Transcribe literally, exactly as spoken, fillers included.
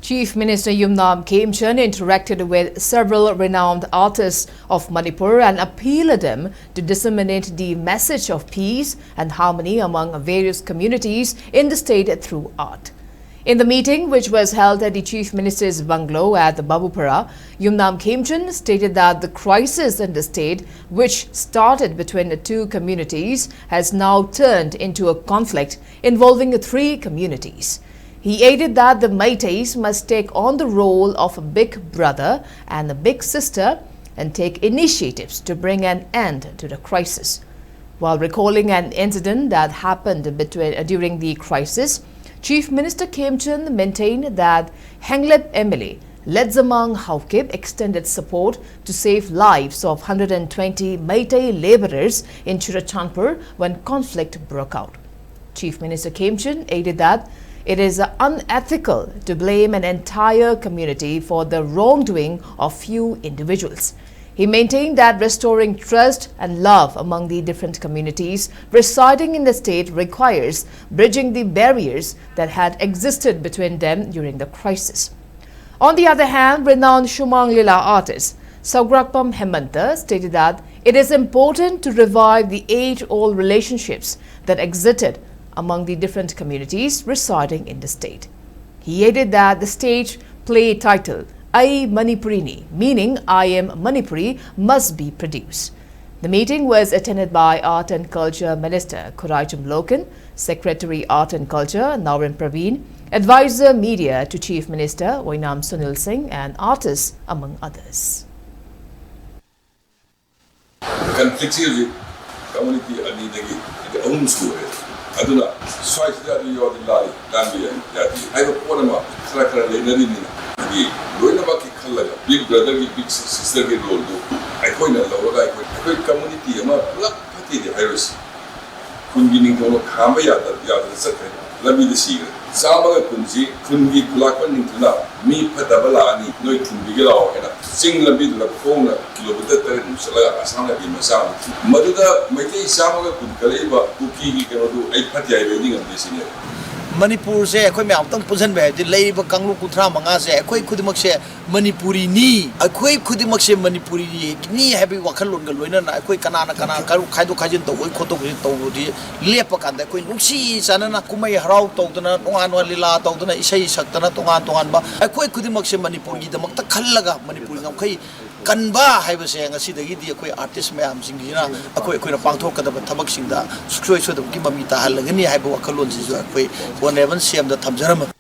Chief Minister Yumnam Khemchand interacted with several renowned artists of Manipur and appealed them to disseminate the message of peace and harmony among various communities in the state through art. In the meeting, which was held at the Chief Minister's bungalow at Babupara, Yumnam Khemchand stated that the crisis in the state, which started between the two communities, has now turned into a conflict involving three communities. He added that the Meiteis must take on the role of a big brother and a big sister and take initiatives to bring an end to the crisis. While recalling an incident that happened between, uh, during the crisis, Chief Minister Khemchand maintained that Henglep M L A Ledzamang Haokip extended support to save lives of one hundred twenty Meitei laborers in Churachandpur when conflict broke out. Chief Minister Khemchand added that it is unethical to blame an entire community for the wrongdoing of few individuals. He maintained that restoring trust and love among the different communities residing in the state requires bridging the barriers that had existed between them during the crisis. On the other hand, renowned Shumang Lila artist Saugrakpam Hemanta stated that it is important to revive the age-old relationships that existed among the different communities residing in the state. He added that the stage play title Ai Manipurini, meaning I Am Manipuri, must be produced. The meeting was attended by Art and Culture Minister Khuraijum Loken, Secretary Art and Culture Naurin Praveen, Advisor Media to Chief Minister Oinam Sunil Singh, and artists, among others. ꯀꯟꯐ꯭ꯂꯤꯛꯁꯤ ꯍꯧꯖꯤꯛ community ꯑꯅꯤꯗꯒꯤ ꯍꯥꯏꯗꯤ ꯑꯍꯨꯝ ꯁꯨꯔꯦ꯫ ꯑꯗꯨꯅ ꯁ꯭ꯋꯥꯏꯁꯤꯗ ꯑꯗꯨ ꯌꯥꯎꯔꯗꯤ ꯂꯥꯜꯂꯤ, ꯂꯥꯟꯕ ꯌꯥꯏ, ꯌꯥꯗꯦ ꯍꯥꯏꯕ ꯄꯣꯠ ꯑꯃ ꯈꯔ ꯈꯔ ꯂꯩꯅꯔꯤꯕꯅꯤꯅ, ꯍꯥꯏꯗꯤ ꯂꯣꯏꯅꯃꯛꯀꯤ ꯈꯜꯂꯒ ꯕꯤꯛ ꯕ꯭ꯔꯗꯔꯒꯤ, ꯕꯤꯛ ꯁꯤꯁꯇꯔꯒꯤ ꯔꯣꯜꯗꯨ ꯑꯩꯈꯣꯏꯅ ꯂꯧꯔꯒ ꯑꯩꯈꯣꯏ, ꯑꯩꯈꯣꯏ ꯀꯝꯃꯨꯅꯤꯇꯤ ꯑꯃ ꯄꯨꯂꯞ ꯐꯠꯇꯦꯗꯤ ꯍꯥꯏꯔꯣꯏꯁꯤ꯫ ꯈꯨꯟꯒꯤ ꯅꯤꯡꯊꯧꯅ ꯈꯥꯝꯕ ꯌꯥꯗ-, ꯌꯥꯗꯅ ꯆꯠꯈ꯭ꯔꯦ, ꯂꯝꯕꯤꯗ ꯁꯤꯈ꯭ꯔꯦ꯫ ꯆꯥꯝꯃꯒ ꯀꯨꯟꯁꯤ ꯈꯨꯟꯒꯤ ꯈꯨꯂꯥꯛꯄ ꯅꯤꯡꯊꯧꯅ ꯃꯤ ꯐꯠꯇꯕ ꯂꯥꯛꯑꯅꯤ, ꯅꯣꯏ ꯊꯤꯟꯕꯤꯒꯦ ꯂꯥꯛꯑꯣ ꯍꯥꯏꯅ ꯆꯤꯡ ꯂꯝꯕꯤꯗꯨꯗ ꯈꯣꯡꯅ ꯀꯤꯂꯣꯃꯤꯇꯔ ꯇꯔꯦꯠꯃꯨꯛ ꯆꯠꯂꯒ ꯑꯁꯥꯝ ꯔꯥꯏꯐꯜ ꯃꯆꯥ ꯑꯃ ꯊꯤ꯫ ꯃꯗꯨꯗ ꯃꯩꯇꯩ ꯆꯥꯝꯃꯒ ꯀꯨꯟ ꯀꯜꯂꯛꯏꯕ ꯀꯨꯀꯤꯒꯤ ꯀꯩꯅꯣꯗꯨ ꯑꯩ ꯐꯠꯇꯦ ꯍꯥꯏꯕ ꯑꯩꯗꯤ ꯉꯝꯗꯦ ꯁꯤꯅꯦꯕ꯫ ꯃꯅꯤꯄꯨꯔꯁꯦ ꯑꯩꯈꯣꯏ ꯃꯌꯥꯝ ꯑꯃꯨꯛꯇꯪ ꯄꯨꯟꯁꯤꯟꯕ ꯍꯥꯏꯕꯗꯤ ꯂꯩꯔꯤꯕ ꯀꯥꯡꯂꯨꯞ ꯀꯨꯟꯊ꯭ꯔꯥ ꯃꯉꯥꯁꯦ ꯑꯩꯈꯣꯏ ꯈꯨꯗꯤꯡꯃꯛꯁꯦ ꯃꯅꯤꯄꯨꯔꯤꯅꯤ, ꯑꯩꯈꯣꯏ ꯈꯨꯗꯤꯡꯃꯛꯁꯦ ꯃꯅꯤꯄꯨꯔꯤꯅꯤ ꯍꯥꯏꯕꯒꯤ ꯋꯥꯈꯜꯂꯣꯟꯒ ꯂꯣꯏꯅꯅ ꯑꯩꯈꯣꯏ ꯀꯅꯥꯅ ꯀꯅꯥ ꯀꯥꯡꯂꯨꯞ ꯈꯥꯏꯗꯣꯛ ꯈꯥꯏꯖꯤꯟ ꯇꯧꯕꯒꯤ ꯈꯣꯠꯇꯣꯛꯄꯒꯤ ꯇꯧꯕꯗꯤ ꯂꯦꯞꯄ ꯀꯥꯟꯗ ꯑꯩꯈꯣꯏ ꯅꯨꯡꯁꯤ ꯆꯥꯟꯅꯅ ꯀꯨꯝꯍꯩ ꯍꯔꯥꯎ ꯇꯧꯗꯅ, ꯇꯣꯉꯥꯟ ꯇꯣꯉꯥꯟ ꯂꯤꯂꯥ ꯇꯧꯗꯅ, ꯏꯁꯩ ꯁꯛꯇꯅ, ꯇꯣꯉꯥꯟ ꯇꯣꯉꯥꯟꯕ ꯑꯩꯈꯣꯏ ꯈꯨꯗꯤꯡꯃꯛꯁꯦ ꯃꯅꯤꯄꯨꯔꯒꯤꯗꯃꯛꯇ ꯈꯜꯂꯒ ꯃꯅꯤꯄꯨꯔꯒꯤ ꯉꯝꯈꯩ ꯀꯟꯕ ꯍꯥꯏꯕꯁꯦ ꯉꯁꯤꯗꯒꯤꯗꯤ ꯑꯩꯈꯣꯏ ꯑꯥꯔꯇꯤꯁ ꯃꯌꯥꯝꯁꯤꯡꯁꯤꯅ ꯑꯩꯈꯣꯏ, ꯑꯩꯈꯣꯏꯅ ꯄꯥꯡꯊꯣꯛꯀꯗꯕ ꯊꯕꯛꯁꯤꯡꯗ ꯁꯨꯡꯁꯣꯏ ꯁꯣꯏꯗꯅꯃꯛꯀꯤ ꯃꯃꯤ ꯇꯥꯍꯜꯂꯒꯅꯤ ꯍꯥꯏꯕ ꯋꯥꯈꯜꯂꯣꯟꯁꯤꯁꯨ ꯑꯩꯈꯣꯏ ꯑꯣꯅꯔꯦꯕꯜ ꯁꯤ ꯑꯦꯝꯗ ꯊꯝꯖꯔꯝꯃꯤ꯫